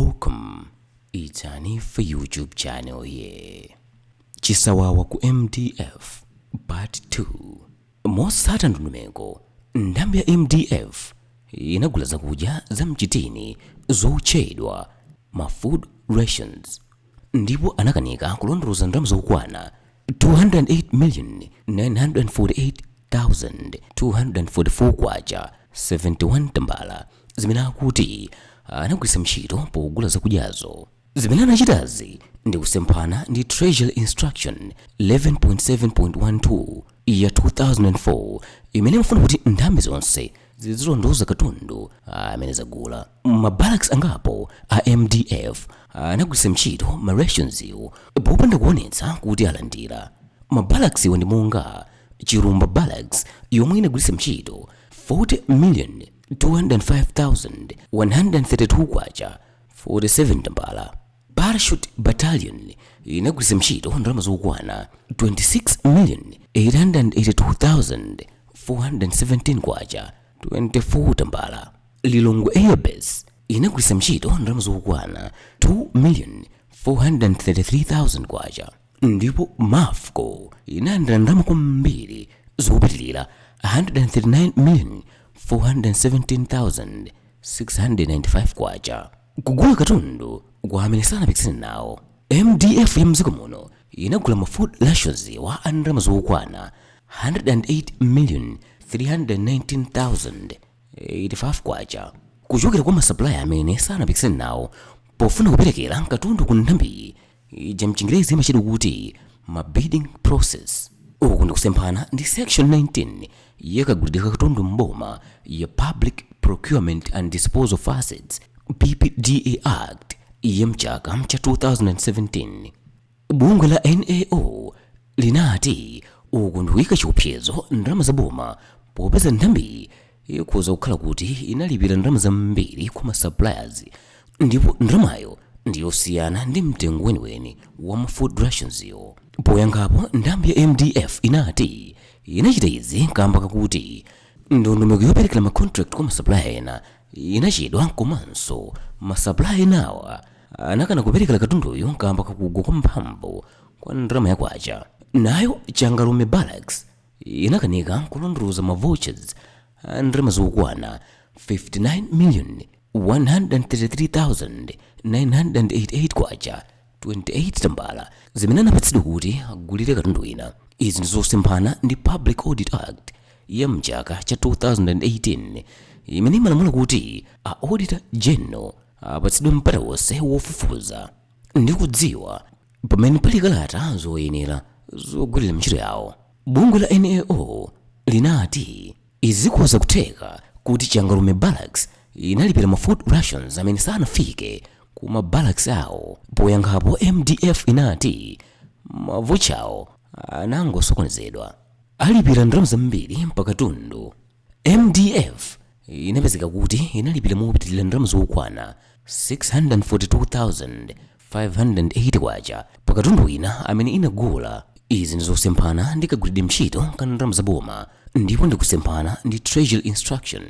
Welcome, it's Hanifa YouTube channel here. Chisawawa ku MDF Part 2. Motsata ndondomeko, nthambi ya MDF inagula zakudya za mchitini zotchedwa ma food rations ndipo anakanika kulondoloza ndalama zokwana 208,948,244 kwacha 71 tambala zimene akuti anagwiritsa ntchito pogula zakudyazo. Zimene anachitazi ndi kusemphana ndi Treasury Instruction 11.7.12 ya 2004, imene imafuna kuti nthambi zonse zizilondoza katundu amene zagula. Ma barracks angapo a MDF anagwiritsa ntchito ma rations iwo popanda kuonetsa kuti alandira. Ma barracks iwo ndi monga Chirumba Barracks, yomwe inagwiritsa ntchito 40 million 205,132 kwacha 47 tambala. Parachute Battalion inagwiritsa ntchito ndalama zokwana 26 million 882,417 kwacha 24 tambala. Lilongwe Airbase inagwiritsa ntchito ndalama zokwana 2 million 433,000 kwacha, ndipo Mafco inalandira ndalama kwambiri zopitilira 139 million 417,695 kwacha. Kugula katundu kwa amene sanapikisane nawo. MDF ya mdziko muno inagula ma food rations wa a ndalama zokwana 108 million 319,085 kwacha kuchokera kwa ma supplier amene sanapikisane nawo pofuna kuperekera katundu ku nthambi ija, mchingerezi imachedwa kuti ma bidding process. Uku ndikusemphana ndi section 19 yakagulidwe ka katundu mboma ya Public Procurement and Disposal of Assets, PPDA Act, ya mchaka cha 2017. Bungwe la NAO linati uku ndikuyika chiopsezo ndalama za boma, popeza nthambi ikhoza kukhala kuti inalipira ndalama zambiri kwa ma suppliers ndipo ndalamayo ndiyosiyana ndi mtengo weniweni wa ma food rations iwo. Poyankhapo, nthambi ya MDF inati inachita izi kamba kakuti ndondomeko yoperekera ma contract kwa ma supplier ena inachedwa, komanso ma supplier enawa anakana kuperekera katunduyo kamba kakugwa kwa mphamvu kwa ndalama yakwacha. Nayo Changalume Barracks inakanika kulondoloza ma vouchers a ndalama zokwana 59 million 133,988 kwacha 28 tambala zimene anapatsidwa kuti agulire katundu wina. Izi ndizosemphana ndi Public Audit Act ya mchaka cha 2018, imene imalamula kuti a Auditor General apatsidwe mpata wonse wofufuza ndi kudziwa pamene pali kalata zoyenera zogwirira ntchito yawo. Bungwe la NAO linati izi zikhoza kutheka kuti Changalume Barracks inalipira ma food rations amene sanafike ku ma barracks awo. Poyankhapo, MDF inati ma voucher awo anangosokonezedwa. Alipira ndalama zambiri pakatundu. MDF inapezeka kuti inalipira mopitilira ndalama zokwana 642,580 kwacha pakatundu wina amene inagula. Izi ndizosemphana ndi kagwiridwe ntchito ka ndalama za boma ndipo ndikusemphana ndi Treasury Instruction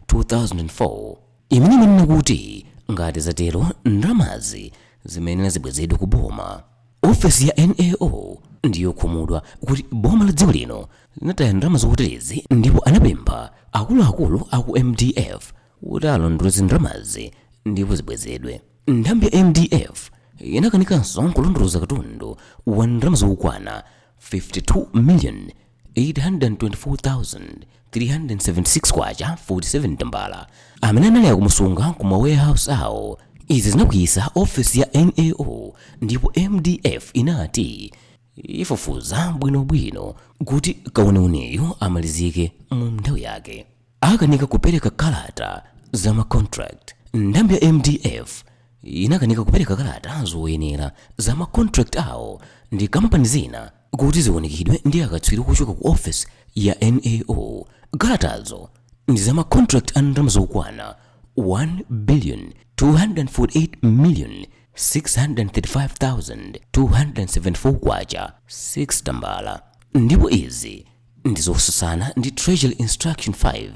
2004, imene imanena kuti ngati zatero, ndalamazi zimenera zibwezedwe ku boma. Ofesi ya NAO ndiyokhumudwa kuti boma la dziko lino linataya ndalama zoterezi, ndipo anapempha akuluakulu aku MDF kuti alondoloze ndalamazi ndipo zibwezedwe. Nthambi ya MDF inakanikanso kulondoloza katundu wa ndalama zokwana 52 million 824,376 kwacha 47 tambala amene anali akumusunga ku ma warehouse awo. Izi zinakwiyitsa ofesi ya NAO, ndipo MDF inati ifufuza bwinobwino kuti kauniuniyu amalizike mu nthawi yake. Akanika kupereka kalata za ma contract. Nthambi ya MDF inakanika kupereka kalata zoyenera za ma contract awo ndi kampani zina kuti zionekedwe ndi akatswiri kuchoka ku office ya NAO. Kalatazo ndi za ma contract a ndalama zokwana 1 billion 248 million 635,274 kwacha 6 tambala, ndipo izi ndizosusana ndi Treasury Instruction 5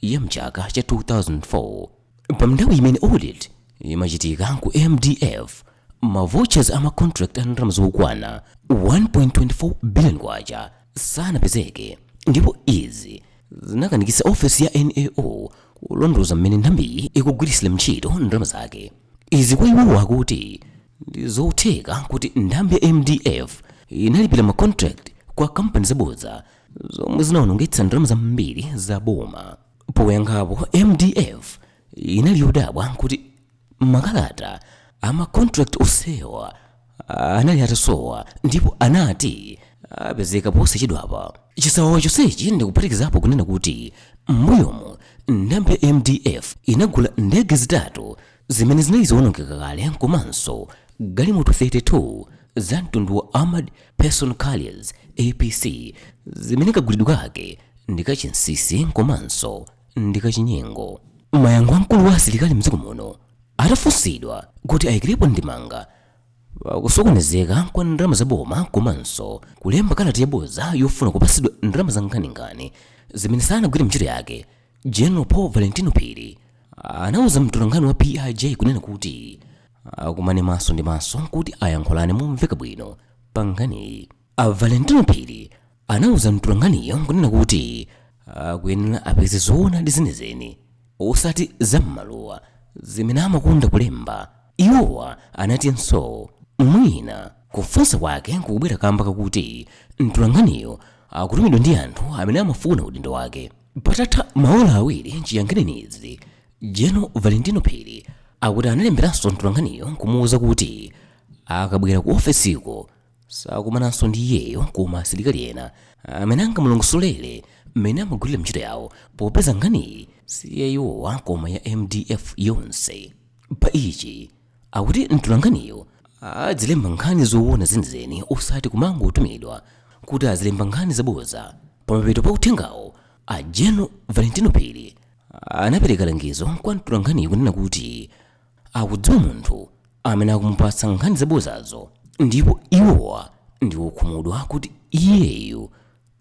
ya mchaka cha 2004. Pa nthawi imene audit imachitika ku MDF, ma vouchers ama contract a ndalama zokwana 1.24 billion kwacha sanapezeke, ndipo izi zinakanikitsa ofesi ya NAO kulondoloza mmene nthambiyi ikugwirisira ntchito ndalama zake. Izi kwa iwowo akuti ndi zotheka kuti nthambi ya MDF inalipira ma contract kwa kampani zabodza zomwe zinawonongetsa ndalama zambiri za boma. Poyankhapo, MDF inali yodabwa kuti makalata ama contract osewa anali atasowa, ndipo anati apezeka posachedwapa. Chisawawa chonsechi ndikuphatikizapo kunena kuti m'mbuyomu nthambi ya MDF inagula ndege zitatu zimene zinali zowonongeka kale komanso galimoto 32 za mtundu wa Armored Person Carriers, APC, zimene kagulidwe kake ndi kachinsinsi komanso ndi kachinyengo. Mayankho a mkulu wa asilikali mdziko muno atafunsidwa kuti ayikirepo ndemanga kusokonezeka kwa ndalama za boma komanso kulemba kalata yabodza yofuna kupatsidwa ndalama za nkhaninkhani zimene sanagwire ntchito yake, General Paul Valentino Phiri anauza mtolankhani wa PIJ kunena kuti akumane maso ndi maso kuti ayankhulane momveka bwino pa nkhaniyi. A Valentino Phiri anauza mtolankhaniyo kunena kuti akuyenera apeze zoona ndi zenizeni, osati zam'maluwa zimene amakonda kulemba. Iwowa anatinso mwina kufunsa kwake kukubwera kamba kakuti mtolankhaniyo akutumidwa ndi anthu amene amafuna udindo wake. Patatha maola 2 chiyankhirenizi, General Valentino Phiri akuti analemberanso mtolankhaniyo kumuwuza kuti akabwera ku ofesiko sakumananso ndi iyeyo koma asilikali ena amene angamulongosolere mmene amagwirira ntchito yawo, popeza nkhaniyi si ya iwowa koma ya MDF yonse. Pa ichi akuti mtolankhaniyo azilemba nkhani zoona zenizeni, osati kumangotumidwa kuti azilemba nkhani zabodza. Pamapeto pa uthengawo, a General Valentino Phiri anapereka langizo kwa mtolankhaniyo kunena kuti akudziwa munthu amene akumupatsa nkhani zabodzazo, ndipo iwowa ndi okhumudwa kuti iyeyu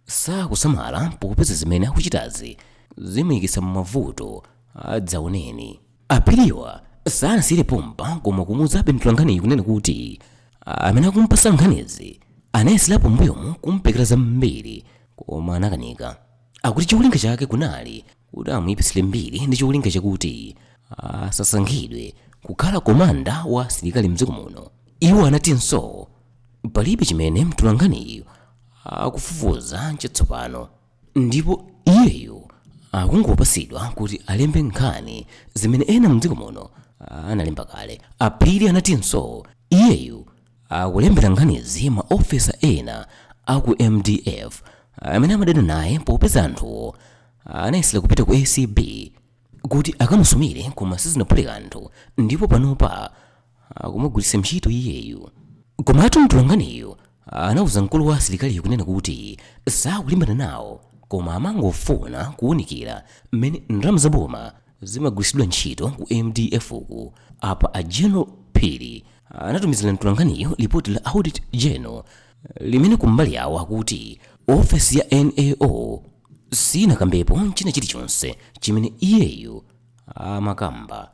sakusamala popeza zimene akuchitazi zimuyikitsa m'mavuto adzaoneni. Aphiriwa sanasiyire pompa koma kumuuzabe mtolankhaniyo kunena kuti amene akumupatsa nkhanizi anayeserapo m'mbuyomu kumpekera zambiri koma anakanika. Akuti cholinga chake kunali kuti amuyipitsire mbiri ndi cholinga chakuti asasankhidwe kukhala komanda wa asilikali mdziko muno. Iwo anatinso palibe chimene mtolankhaniyu akufufuza chatsopano, ndipo iyeyu akungopatsidwa kuti alembe nkhani zimene ena mdziko muno analemba kale. Aphiri anatinso iyeyu akulembera nkhanizi maofesa ena aku MDF amene amadana naye, popeza anthuwo anayesera kupita ku ACB kuti akamusumire koma sizinaphule kanthu, ndipo panopa akumugwiritsa ntchito iyeyu. Komatu mtolankhaniyu anauza mkulu wa asilikaliyo kunena kuti sakulimbana nawo koma amangofuna kuwunikira mmene ndalama za boma zimagwiritsidwa ntchito ku MDF ku. Apa a General Phiri anatumizira mtolankhaniyo lipoti la Audit General limene kumbali yawo akuti ofesi ya NAO sinakambepo china chilichonse chimene iyeyu amakamba.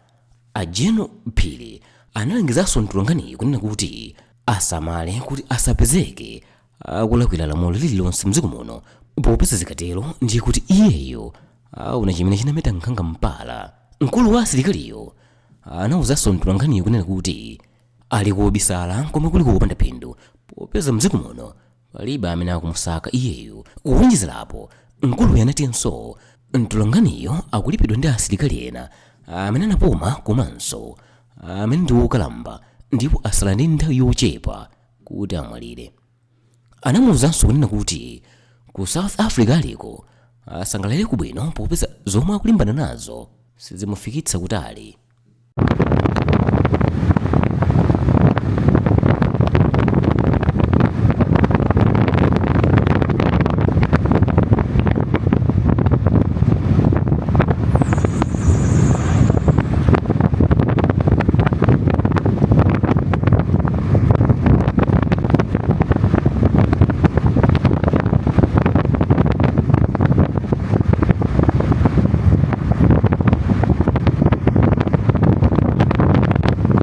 A General Phiri analangizanso mtolankhaniyo kunena kuti asamale kuti asapezeke akulakwira lamulo lililonse mdziko muno, popeza zikatero ndiye kuti iyeyo aona chimene chinameta nkhanga mpala. Mkulu wa asilikaliyo anawuzanso mtolankhaniyo kunena kuti ali kuobisala komwe kuli kopanda phindu, popeza mdziko muno palibe amene akumusaka iyeyo. Kuwonjezerapo, mkuluyo anatinso mtolankhaniyo akulipidwa ndi asilikali ena amene anapuma komanso amene ndi wokalamba ndipo asala ndi nthawi yochepa kuti amwalire. Anamuwuzanso kunena kuti ku South Africa aliko asangalale kubwino, popeza zomwe akulimbana nazo sizimufikitsa kutali.